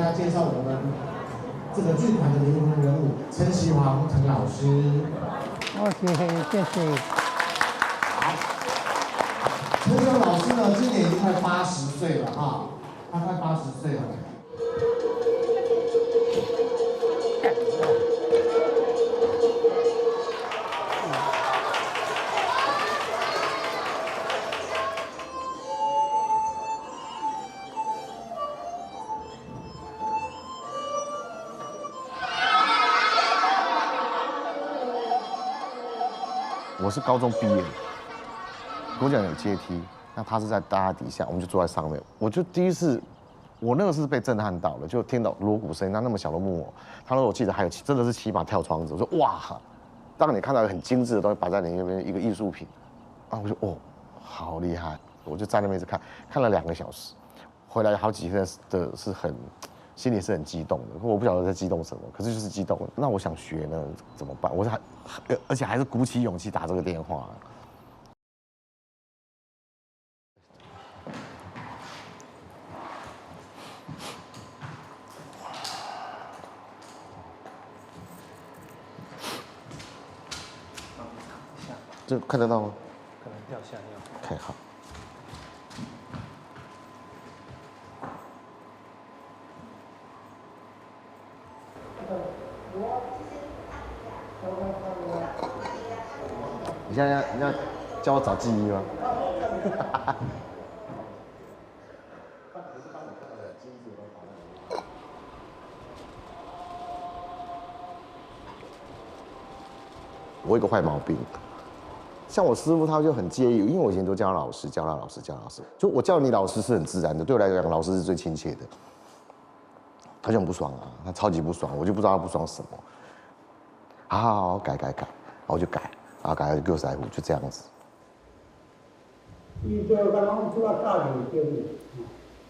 家介绍我們這個劇團的靈魂人物陳錫煌陳老師。好，謝謝謝謝。好，陳錫煌老師呢，今年已經快80歲了哈，他快八十歲了。我是高中畢業，跟我講有階梯，那他是在大家底下，我們就坐在上面。我就第一次，我那個是被震撼到了，就聽到鑼鼓聲，那那麼小的木偶，他說我記得還有真的是騎馬跳窗子，我說哇，當你看到一個很精緻的東西擺在你那邊一個藝術品，啊，我說哦，好厲害，我就在那邊一直看，看了2個小時，回來好幾天的是很，心裡是很激動的，我不曉得在激動什麼，可是就是激動。那我想學呢，怎麼辦？我是還，而且還是鼓起勇氣打這個電話。這看得到嗎？可能掉下尿。 OK，好。你現在要叫我找記憶嗎？我有個壞毛病，像我師傅他就很介意，因為我以前都叫他老師，叫他老師，叫他老師，就我叫你老師是很自然的，對我來講老師是最親切的。他就很不爽啊，他超級不爽，我就不知道他不爽什麼。好好好，改改改，然後我就改。啊，改個師傅就這樣子。伊做甲攏主要教育對不？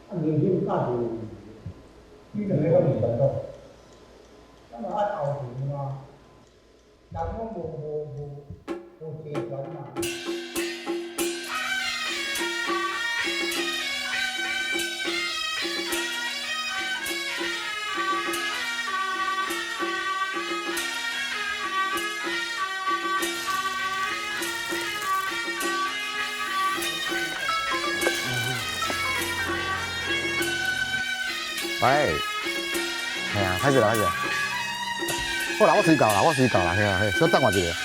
啊，年輕教育，你兩個敢是傳統？咱嘛愛後面嘛，人攏無齊全嘛。喂，係啊，開始啦，開始啦。好啦，我隨到啦，我隨到啦，係啊，係，小等我一下。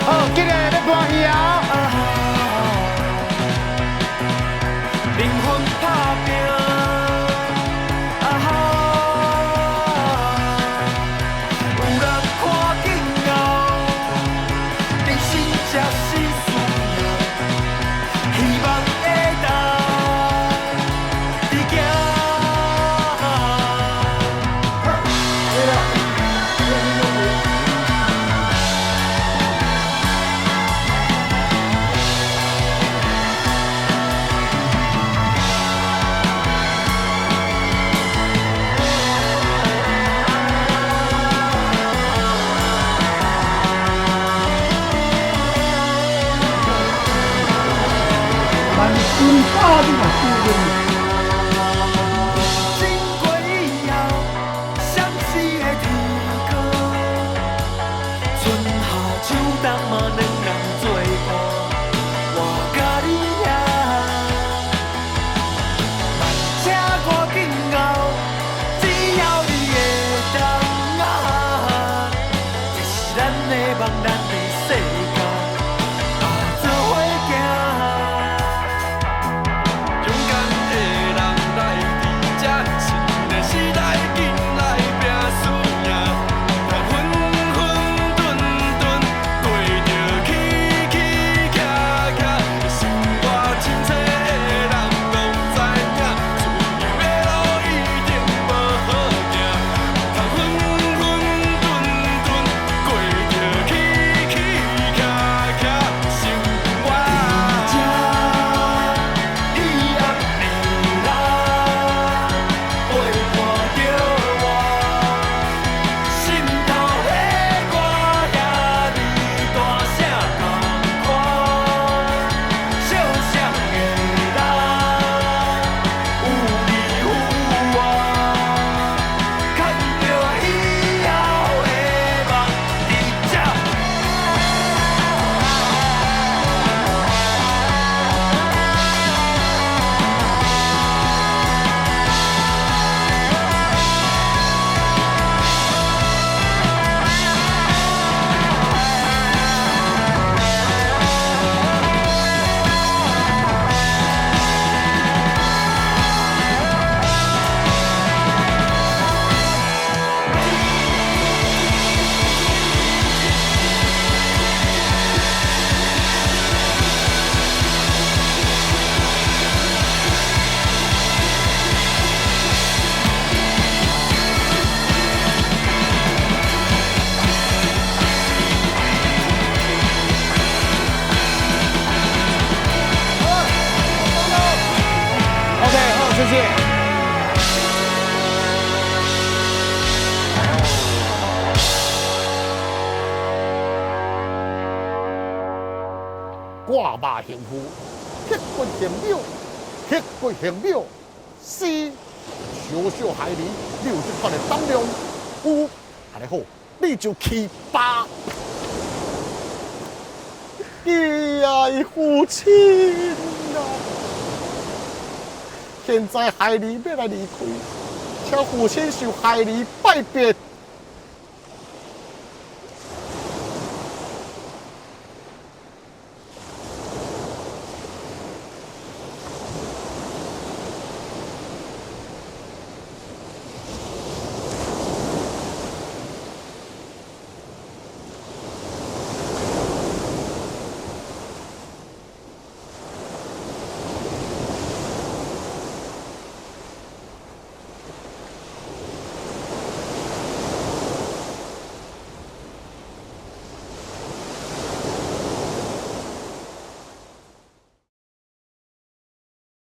好，今日咧搬戲啊！靈魂打拼，啊哈！有人看見後，人生才是輸贏，希望會當伫行。萬軍打你嘛輸陣。經過以後，閃爍的天光，春夏秋冬嘛兩人做伴，我佮你啊。我嘛幸福，刻骨銘秒，刻骨銘秒。C 小小孩兒，你有這款的膽量？有，按呢好，你就去吧。你愛父親啊！現在孩兒欲來離開，請父親受孩兒拜別。